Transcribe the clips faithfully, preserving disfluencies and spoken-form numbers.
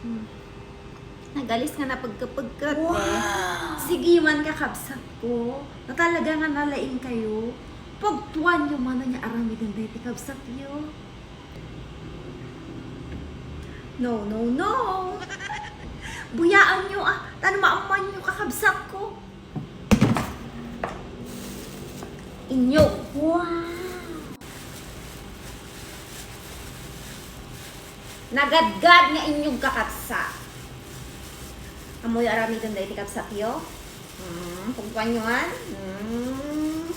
Hmm. Nagalis nga napagkapagkat, eh. Wow! Sige man, kakabsat ko. Na talaga nga nalaing kayo. Pagtuanyo man nga aramiden daytoy kabsatyo. No, no, no. Buyaanyo, ah. Tano maammanyo, kakabsat ko. Inyog. Wow! Nagadgad nga inyog, kakabsat. Ammoyo aramiden daytoy kabsatyo? Hmm, pagtuanyo man? Hmm.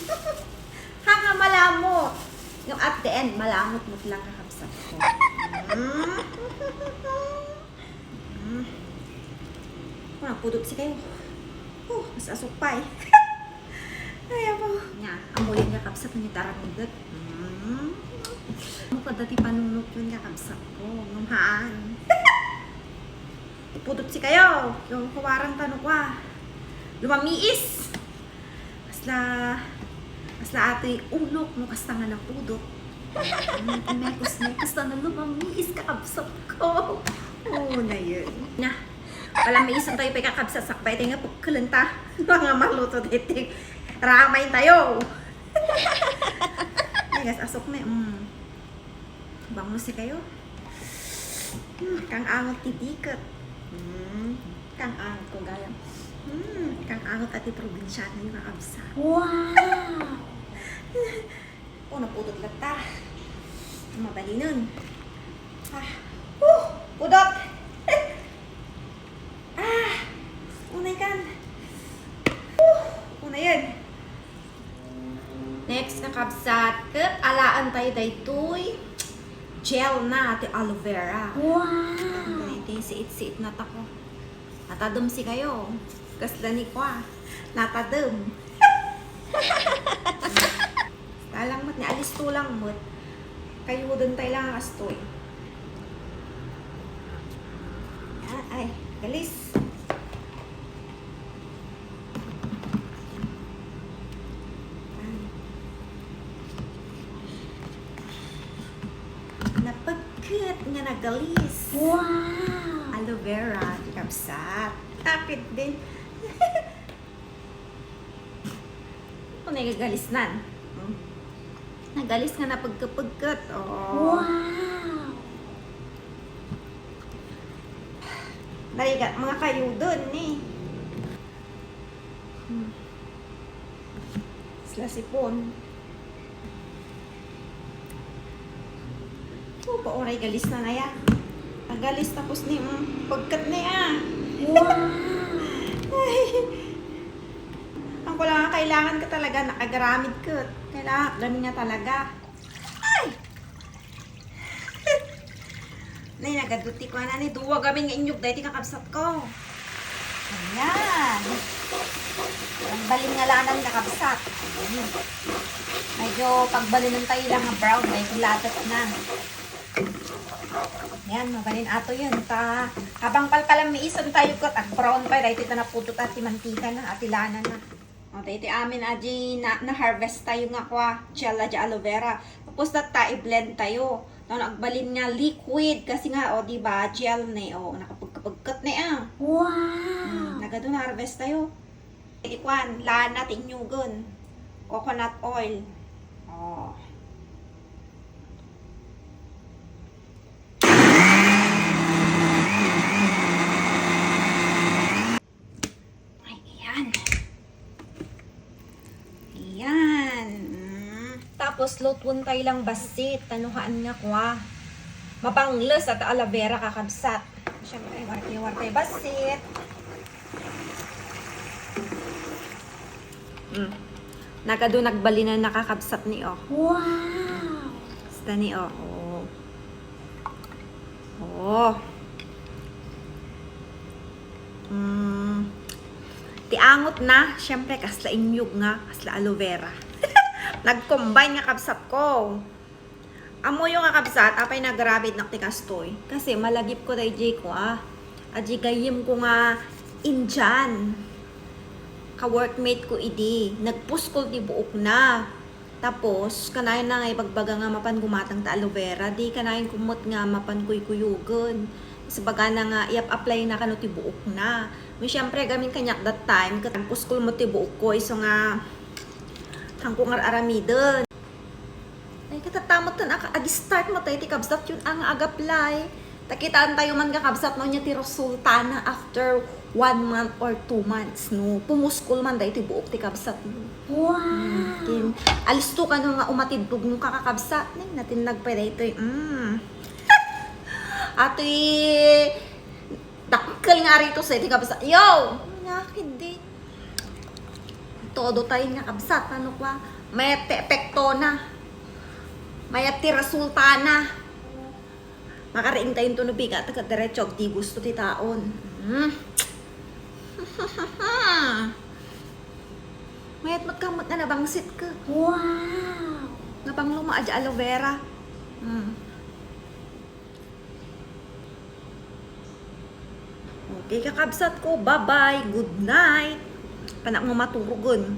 Ha nga malamot. Ngem at the end, malamot met lang, kakabsat ko. Hmm. Hmm. Kuna, pudot si kayo. Oh, mas asok pa eh. Ay, ako. Nga, ammoyo nga kabsat nga tarangdek. Hmm. Ano ka dati panunot yun nga kabsat ko? Ngumhaan. Pudot si kayo. Yung kawaran tano kwa. Lumamiis. Asla, asla atoy ulok no kasta nga napudot. Mm, mekos, mekos, ta nalumamiis, kakabsat ko. Oo na yun. Na, palamiisan tayo pa, kakabsat, sakbay tayo nga pagkulanta. Mga maluto dito. Ramay tayo. Ay, gas asok na, mm. Bangos si kayo. Hmm, kang angot ti diket. Hmm, kang angot ko gayam. Hmm, kang angot a ti probinsiana yung kakabsat. Wow! Oh, napudot latta. Mabalinen. Ah, oh, pudot! Ah, unay kan. Oh, unayen. Next, kakabsat, ket alaen tayo daytoy gel na ti aloe vera. Wow! Daytoy, siit-siit na tako. Natadem si kayo. Kasla ni kwa. Natadem. Talang met ni alisto lang met. Kayuden tayo lang ang astoy. Ah, ay, galis. Napagkat nga nagalis. Wow! Aloe vera, kabsat. Tapit din. Kung nagagalisnan. Hmm. Nagalis nga napagkapagkat. Oo. Wow! Narigat mga kayuden ni. Hmm. Sila sipon. Oh, pauray galis na na ya. Nagalis tapos ni, mm, pagkat ni, ah. Wow! Ay. Ang ko lang, kailangan ka talaga, nakagaramid ka. Kailangan, ganun nga talaga. Ay! Nay, nagaduti ko na ni duwa gamin nga inyog daytoy kakabsat ko. Ayan. Ang balin nga lanan kakabsat. Ayan. Medyo pagbalinen tayo lang nga brown, may kulatat na. Ayan, mabalin ato yun. Ta, habang palpalan miisan tayo kat, ag brown pa, dahil ito na putot at mantika na, at ilana na. O, daytoy amin a di na, na-harvest tayo nga kwa, gel a di aloe vera. Tapos data, i-blend tayo. Tapos agbalin nga liquid, kasi nga, o, di ba, gel ne, o, nakapagkapagkat ne, ah. Wow! Hmm, nagado na-harvest tayo. Daytoy kwan, lana ti inyugen. Coconut oil. O. Ay, ayan. Ayan. Mm. Tapos, lutwon tayo lang bassit. Tanuhaan nga kwa. Mabangles at aloe vera kakabsat. Siyempre, warte-warte bassit. Mm. Nagadu nagbalinan nakakabsat ni, oh. Wow! Basta ni, oh. Oh. Oh. Mm. Ti angot na, syempre, kasla inyog nga, kasla aloe vera. Nag-combine nga kabsat ko. Ammoyo nga kabsat, apay nagrabid nak ti kastoy. Kasi malagip ko dayjay ko, ah. Adjay gayyem ko nga Indian. Ka-workmate ko idi. Nagpuskol ti buok na. Tapos, kanayon na nga ibagbaga nga mapan gumatang ta aloe vera, di kanayon ko met nga mapan kuykuyogen. Kasi baga na nga, i-apply na kano ti buok na. Mo, syempre, gamin kaniak that time, ket puskol mo ti buok ko, isu nga, hangko nga ar-aramiden. Ay, katatamot tan aka-, ag-start mo tayo, ti kabsat yun ang ag-apply. Takitaan tayo man, kakabsat, no, niya ti resulta na after one month or two months, no? Pumuskol man tayo ti buok ti kabsat, no? Wow! Kin, alisto kano nga umatidtog no kakabsat, ning, natin nagpwede ito, eh. Mm. Atoy, dakkel nga arito sa ti kabsat. Yo! Nakit din. Todo tayo nga kabsat, ano kwa? Mayat ti epekto na. Mayat ti resulta na. Makariing tayo ito no bigat, ket diretso, agdi gusto ti taon. Hmm. Mayat met kamot nga nabangsit ka. Wow! Nga pangluma, adya aloe vera. Hmm. Okay, kakabsat ko. Bye-bye. Good night. Panak mo maturugon.